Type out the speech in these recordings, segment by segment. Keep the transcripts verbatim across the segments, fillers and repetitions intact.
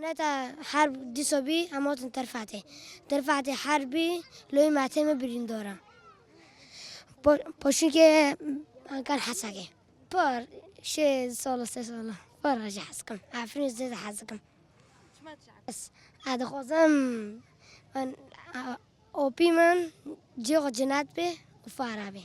Neta herb dîso bî, em hatin Terfatê. Terfatê herb bî, loyê me tê me birîndar e. Po-, poşûnkê enkar Hesakê. Par, şê sala, sê sala. Par jî hez dikim. Efrînê zêde hez dikim. Ez, ez dixwazim, min, a, opî min cihê xwe cinet bê û fare bê.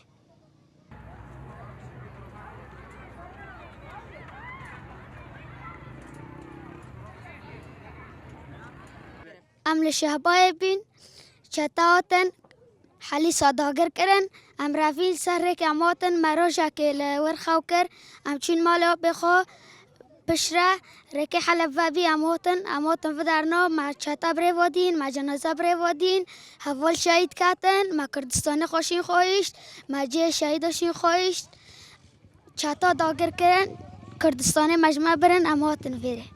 Em li Şehbayê bîn, çete hatin, Helîsa dagir kirin. Em revîn ser rêkê em hatin, me rojekê li wir xew kir. Em çûn malê apê xwe, piştre rêkê Heleb vebî em hatin, em hatin viderna, me çete birêva dîn, me cenaze birêva dîn, heval şehîd ketin, me Kurdistanê xwe şîn xwahişt, me cihê şehîda şîn xwahişt. Çeta dagir kirin, Kurdistanê me ji me birin, em hatin vêrê.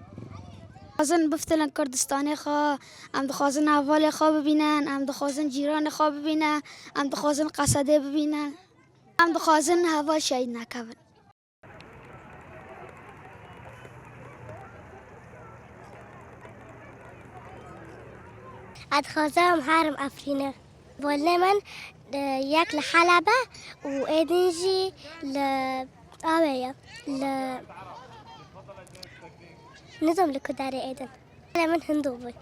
Dixwazin biftilin Kurdistanê xwe, em dixwazin hevalê xwe bibînin, em dixwazin cîranê xwe bibînin, em dixwazin qesedê bibînin. Em dixwazin heval şehîd nekevin. Ez dixwazim herim Efrînê. Volê min, e, yek li Heleb e û êdin jî li awê ye. Li, nizam li ku derê êdin. Volê min hindu bû.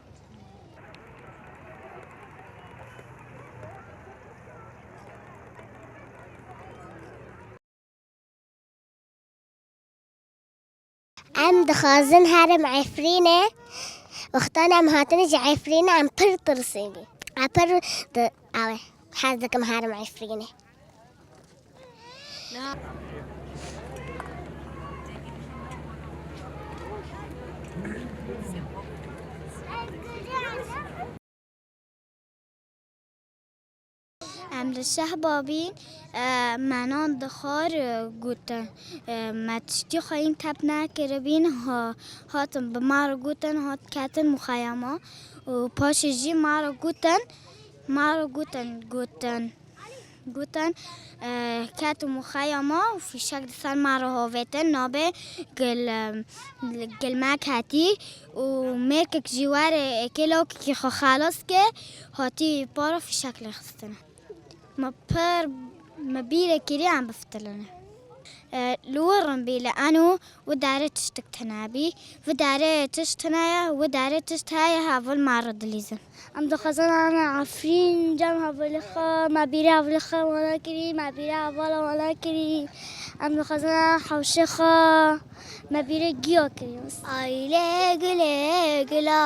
Em dixwazin herim Efrînê. Wextan em hatin ji Efrînê em pir tirsî bî. Em pir di, ew ê, hez dikim herim Efrînê. Em li Şehba bîn, e, me nan dixwar, e, gotin. E, me tiştî xweyîn tep nekiribîn, ha, hatin bi me re gotin, hat ketin muxeyema. Û paşê jî me re gotin, me re gotin, gotin. Gotin, e, ketin muxeyema û fîşek di ser me re havêtin, nabê gil, e, gil me ketî û mêrkek jî were êkê lokekî xwe xelas ke, hatî para fîşek lê xistine. Me pir, me bîre kirî em biftilîne. E, li wir in bî, li eno wi derê tiştik tune bî. Wi derê tişt tune ye, wi derê tişt heye, heval me re dilîzin. Em dixwazin ane Efrîn, cem hevalê xwe, me bîrê hevalê xwe wana kirî, me bîrê hevala wana kirî. Em dixwazin ane hewşê xwe, me bîrê giya kirî. Aylê gulê gula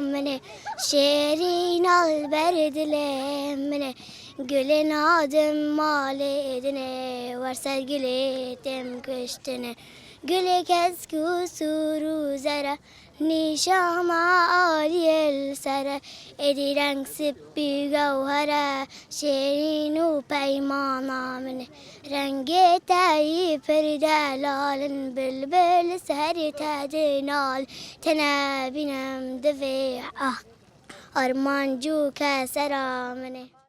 min e, şêrîn al ber dilê min e. Gulê nadim malê din e, wer ser gulê têm kuştine. Gulê kesk û sûr û zere, nîşama aliyê li ser e. Êdî reng sipî gewher e, şêrîn û peymana min e. Rengê te yî pir delal in, bilbil ser te dinal. Te nebînim divê, ah, armanc û kesera min e.